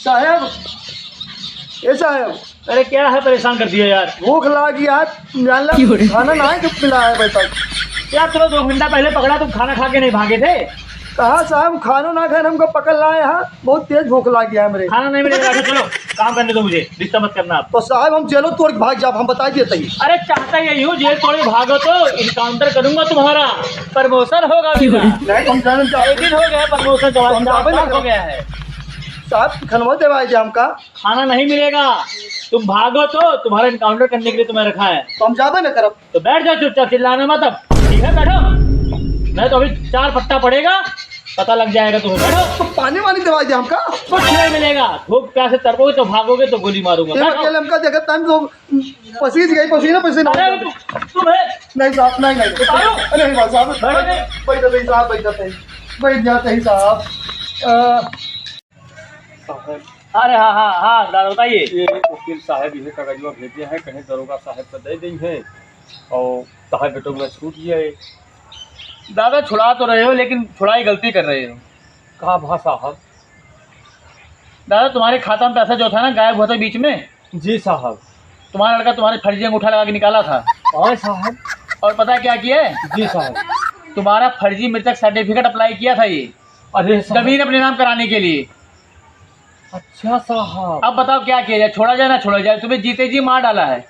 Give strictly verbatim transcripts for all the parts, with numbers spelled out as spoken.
साहेब, ए साहेब। अरे क्या है, परेशान कर दिया यार। भूख लागी है, जान ला, खाना ना है, चुप मिला है अभी तक। यार, तुम्हें दो घंटा पहले पकड़ा, तुम खाना खा के नहीं भागे थे। कहाँ साहब, खानो ना खाए, हमको पकड़ लाए हैं, बहुत तेज भूख लागी है हमरे। खाना नहीं मिलेगा, चलो, काम करने दो मुझे, डिस्टर्ब मत करना आप। तो साहब, हम जेलो तोड़ के भाग जाब, हम बता दिए तही। अरे, चाहता यही हूँ, जेल तोड़ के भागो तो एनकाउंटर करूंगा तुम्हारा, प्रमोशन होगा बेटा। नहीं, हम जाने चाहते। एक दिन हो गया प्रमोशन तुम्हारा, हम जाबे ना चार साल हो करब। गया है। साहब, खनवा देवाई दे हमका। खाना नहीं मिलेगा, तुम भागो तो तुम्हारा एनकाउंटर करने के लिए तुम्हें रखा है। तो हम जाबे ना करब। तो बैठ जाओ चुपचाप, चिल्लाना मत अब, ठीक है, बैठो, नहीं तो अभी चार फट्टा पड़ेगा, पता लग जाएगा तुम्हें, बैठो। तो पानी वानी देवाई दे हमका। कुछ नहीं मिलेगा, भूख प्यास से तड़पोगे तो भागोगे तो गोली मारूंगा, ये बैठो। अकेले हमका देखत टाइम तो पसीज गई, पसीना पसीना हो अरे गया। तु-, तुम्हें नहीं साहब, नहीं, नहीं। अरे नहीं भाई साहब, बैठो। बैठ जाते ही साहब, बैठ जाते ही, बैठ जाते ही साहब। अ, साहब। अरे हाँ, हाँ, हाँ, दादा बताइए। ये वकील साहब ये कागजवा भेजे हैं, कहें दरोगा साहब का दे दें हैं और साहब बेटो में छूट गया है। दादा छुड़ा तो रहे हो लेकिन छुड़ाई गलती कर रहे हो। का भा साहब? दादा तुम्हारे खाता में पैसा जो था ना गायब हुआ था बीच में। जी साहब। तुम्हारा लड़का तुम्हारे फर्जी अंगूठा लगा के निकाला था। हाँ साहब। और पता है क्या किया है? जी साहब। तुम्हारा फर्जी मृतक सर्टिफिकेट अप्लाई किया था ये। अरे साहब। जमीन अपने नाम कराने के लिए। अच्छा साहब। अब बताओ क्या किया जाए, छोड़ा जाए ना छोड़ा जाए, तुम्हें जीते जी मार डाला है।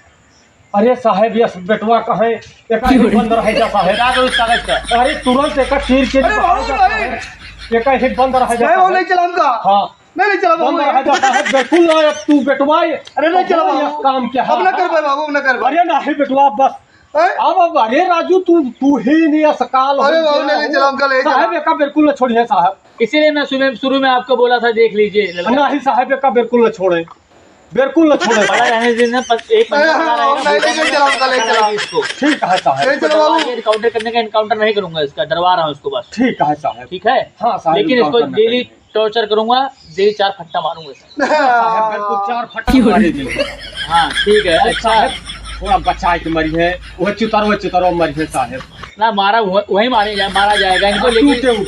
अरे साहब, यस बेटवा कहे, एका ही बंद रह जा साहब। क्या करूँ इस कागज का? अरे तुरंत एका चीर के अरे बाबू, निकाल जा नहीं। साहब। एका ही बंद रह जा नहीं, वो साहब। नहीं चला हमका। हाँ। नहीं, नहीं चला बाबू। बंद रह जा साहब, बिल्कुल ना, अब तू बेटवा। अरे नहीं चला बाबू। यस काम क्या है? अब ना कर भाई बाबू, अब ना कर भाई। अरे नहीं बेटवा, बस। हैं? अब, अब, अरे राजू, तू, तू ही नहीं असकाल हो अरे बाबू, गया नहीं, नहीं हो। चला हमका, ले चला। साहब, एका बिल्कुल ना छोड़िए साहब। इसीलिए मैं शुरू, शुरू में आपको बोला था, देख लीजिए लड़का। नहीं साहब, एका बिल्कुल ना छोड़े, बिल्कुल ना छोड़े। पड़ा रहने दीजिए ना, पर एक महीना अरे पड़ा हाँ, रहेगा, नहीं, नहीं, नहीं चला हमका, ले चला। इसको। ठीक है साहब। ले चला बाबू। एनकाउंटर करने का एनकाउंटर नहीं करूंगा इसका, डरवा रहा हूँ इसको बस। ठीक है साहब। ठीक है? हाँ साहब, लेकिन इसको एनकाउंटर ना डेली करेंगे। टॉर्चर करूंगा, डेली चार फट्टा मारूंगा इसको। साहब, बिल्कुल चार फट्टा मारेंगे। हाँ, ठीक है, और अच्छा। साहब, थोड़ा बचाए के मरी है, वह चुतरवा, चुतरवा मरी है साहब। ना, मारा, वह-, वही मारे जाए, मारा जाएगा इनको, हाँ, लेकिन टूटे उटे।